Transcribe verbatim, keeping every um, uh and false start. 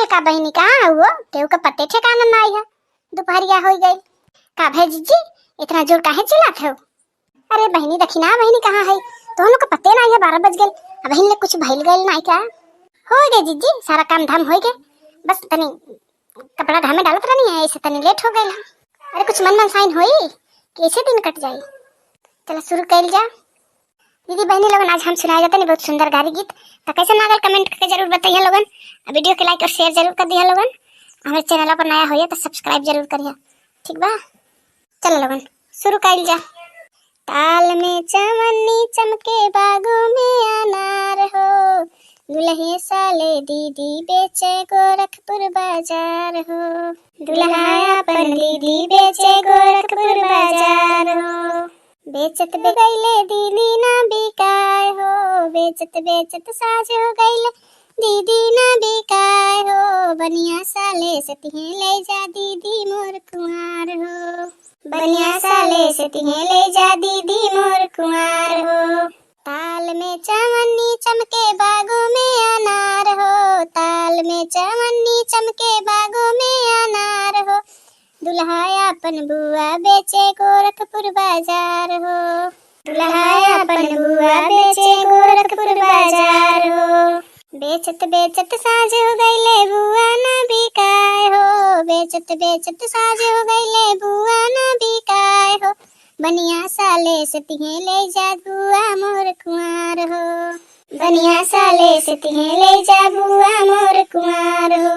का बहिनी, कहाँ हउ हो? केहू का पते ठेकाना नाई है। दुपहरिया होइ गइल। का भए जिज्जी, इतना जोर काहे चिल्लात हउ? अरे बहिनी, देखी ना बहिनी कहाँ है, तोहनो का पते नाई है, बारह बज गइल, अबहिन ले कुछ भइल गइल नाई का? होइ गए जिज्जी, सारा काम धाम होइ गए, बस तनी कपड़ा घामे डालत रहनी है, ऐसे तनी लेट हो गइल है। अरे कुछ मन मनसाइन होई कि ऐसे दिन कट जाई? चला शुरू कइल जा। दीदी बहिनी लोगन, आज हम सुनाए जाते नहीं बहुत सुंदर गारी गीत। तो कैसे लागल, कमेंट करके जरूर बताइए लोगन। आ वीडियो के लाइक और शेयर जरूर कर दिया लोगन। हमारे चैनल पर नया होइए तो सब्सक्राइब जरूर करिए, ठीक बा? चलो लोगन, शुरू कइल जा। ताल में चवन्नी चमके, बागों में अनार हो, दुल्हे साले दीदी बेचे गोरखपुर बाजार हो। दुल्हा अपन दीदी बेचे गोरखपुर बाजार हो। बेचत बे गइले दीदी ना बिकाए हो, बेचत बेचत साँझ हो गइले दीदी ना बिकाए हो। बनिया साले सतिहे ले जा दीदी मोर कुंवार हो, बनिया साले सतिहे ले जा दीदी मोर कुंवार हो। ताल में चवन्नी चमके, बागों में अनार हो, ताल में चवन्नी चमके, बागों में अनार हो। दुल्हा अपन बुआ बेचे गोरखपुर बाजार हो, दुल्हा अपन बुआ बेचे गोरखपुर बाजार हो। बेचत बेचत साँझ हो गइले बुआ ना बिकाए हो, बेचत बेचत साँझ हो गइले बुआ ना बिकाए हो। बनिया साले सतिहे ले जा बुआ मोर कुंवार हो, बनिया साले सतिहे ले जा बुआ मोर कुंवार हो।